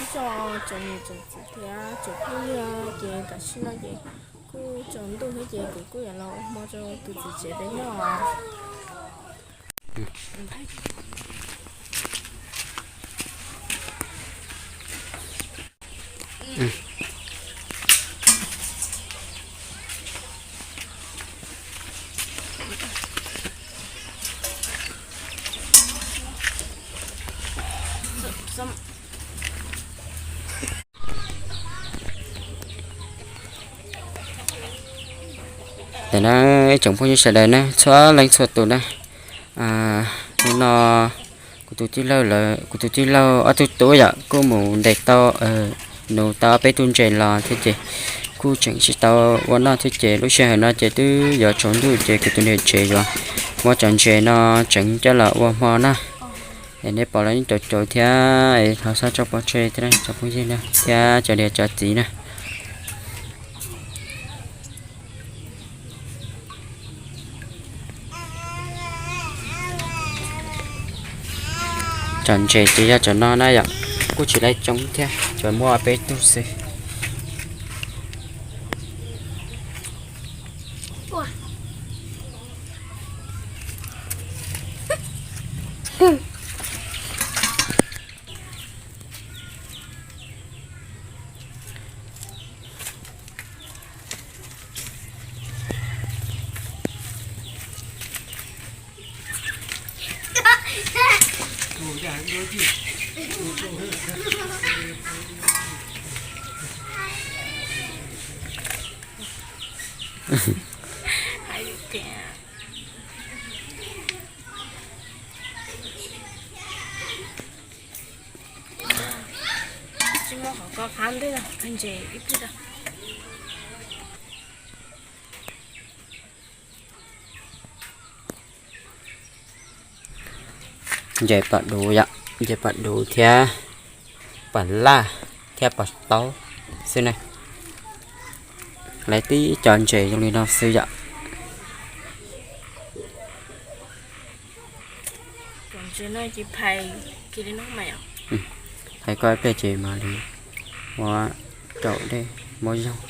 Tsoom niam tsoom txiv thiab tsoom phooj ywg, ces tam sim no ces kuj tsaus ntuj thiab ces kuv kuj yuav los ua hmo rau tus txiv tsev peb noj. Tam no ib tsoom phooj ywg sawv daws na, txhua leej txhua tus na, hnub no kuv tus tij laug lawv, kuv tus tij laug ob tug tub yom kuj mus ntes tau, nug tau peb tug ntses los thiab ces kuj tseem tsis tau ua noj thiab ces lub sij hawm no ces twb yuav tsaus ntuj ces kuv tus niam tsev yuav muab cov ntses no tseev coj los ua hmo na. Es nej pom lawv yeej caum caum thiab, thov txhob tso pov tseg thiab tsoom phooj ywg na thiab cov niam cov txiv na. Cov ntses ces yog cov no na yom, kuj tsis laib coob thiab, tsuas muaj peb tug xwb. Tsis muaj qhov ko qab ntej, ntses ib pliag. Ntses pom duv yom, ntses pom duv thiab pom laj thiab pom taub xwb na. Lawv tib cov ntses zoo li no xwb yom. Phais koj ib pliag ces mam li ua raum dej muab zaug.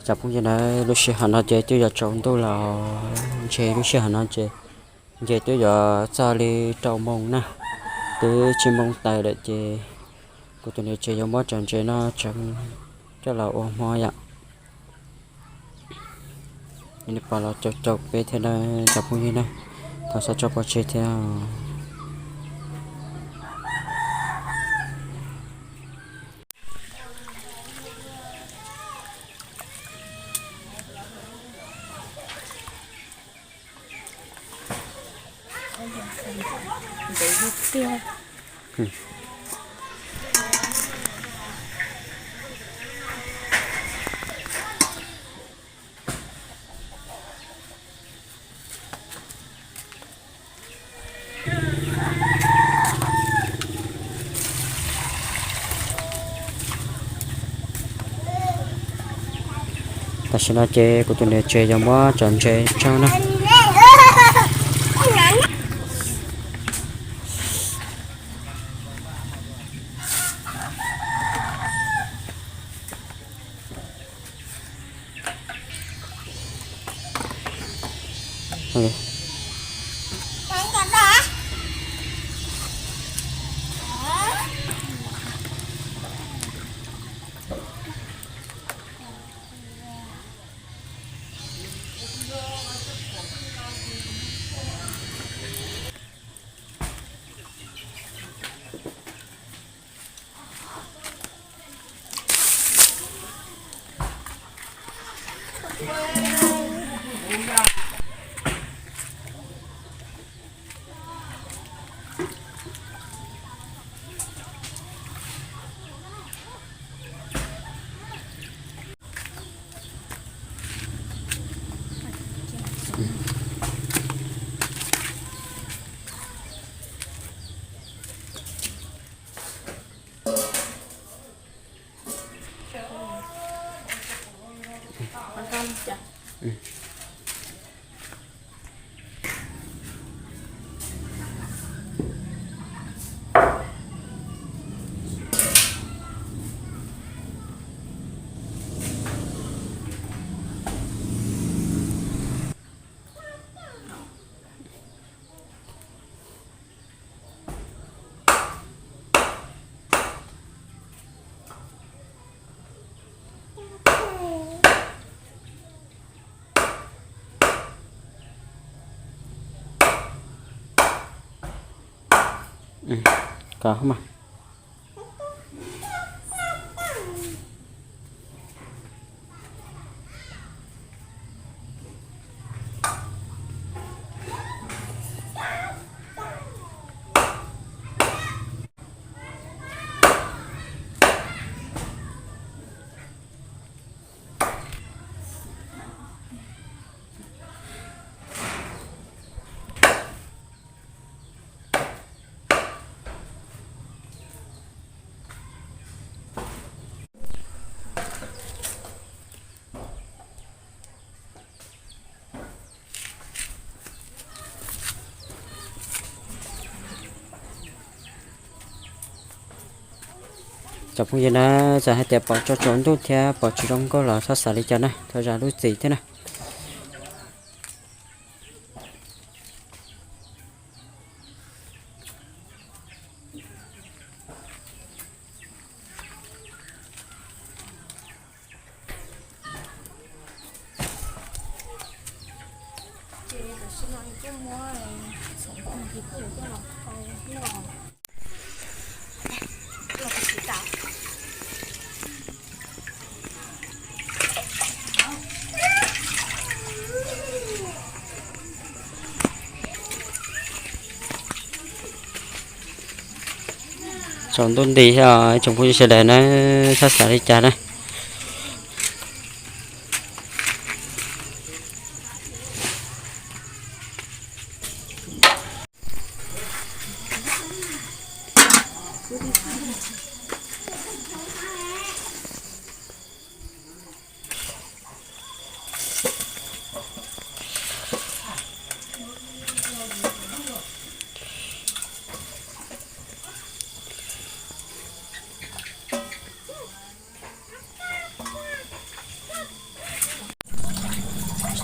Cov phooj ywg na, lub sij hawm no ces twb yuav tsaus ntuj los, ntshe lub sij hawm no ces ntshe twb yuav txog li rau moos na, twb tsib moos tawm lawm ces kuv tus niam tsev yuav muab cov ntses no tseev coj los ua hmo yom. Nej pom los caum caum peb thiab na cov phooj ywg na, thov txhob tso pov tseg thiab. Tam sim no ces kuv tus niam tsev yuav muab cov ntses tso na. Kov mas. Tsoom phooj ywg na, txawm hais tias pom tsaus ntuj thiab pom tsis zoo nkauj los txhob xav li cas na, thov zam lub txim thiab na. Tsaus ntuj nti thiab, tsoom phooj ywg sawv daws na, txhob xav li cas na.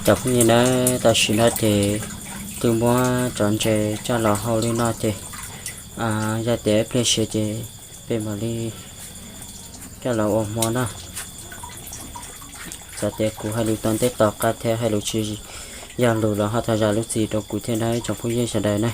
Cov phooj ywg na, tam sim no ces twb muab cov ntses coj los hau li no ces yog tias ib pliag siav ces peb mam li coj los ua hmo na. Txawm tias kuv hais lus tau ntej tom qab thiab hais lus tsis yog lus los ho thov zam lub txim rau kuv thiab na tsoom phooj ywg sawv daws na.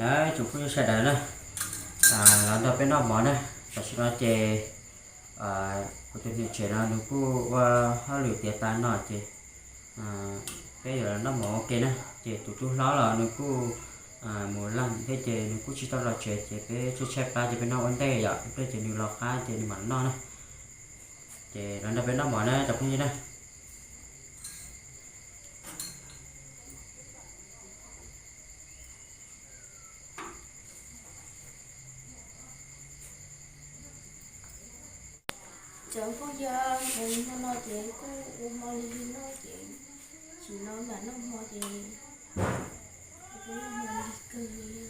Na tsoom phooj ywg sawv daws na, Los nrog peb noj mov na. Tam sim no ces kuv tus niam tsev no nws kuj ua hauj lwm tiav tas no ces peb yuav los noj mov ua ke na. Ces tus tub hlob los nws kuj mus laj thiab ces nws kuj tsis tau los tsev ces peb tshaib tshaib plab ces peb noj ua ntej yom, ib pliag ces nws los qab ces nws mam noj na. Ces los nrog peb noj mov na cov phooj ywg na. Cov phooj ywg, hmo no ces kuj ua hmo li no ces, tsis no mam noj hmo ces kuj noj hmo lig kawg li.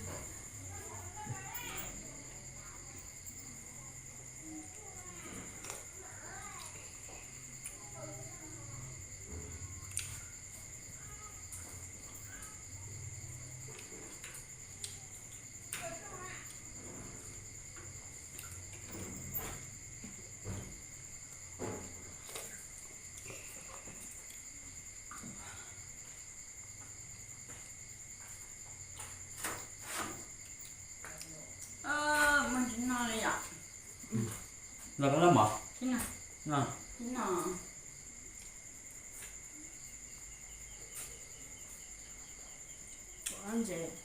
Los koj loj mov. Ntses.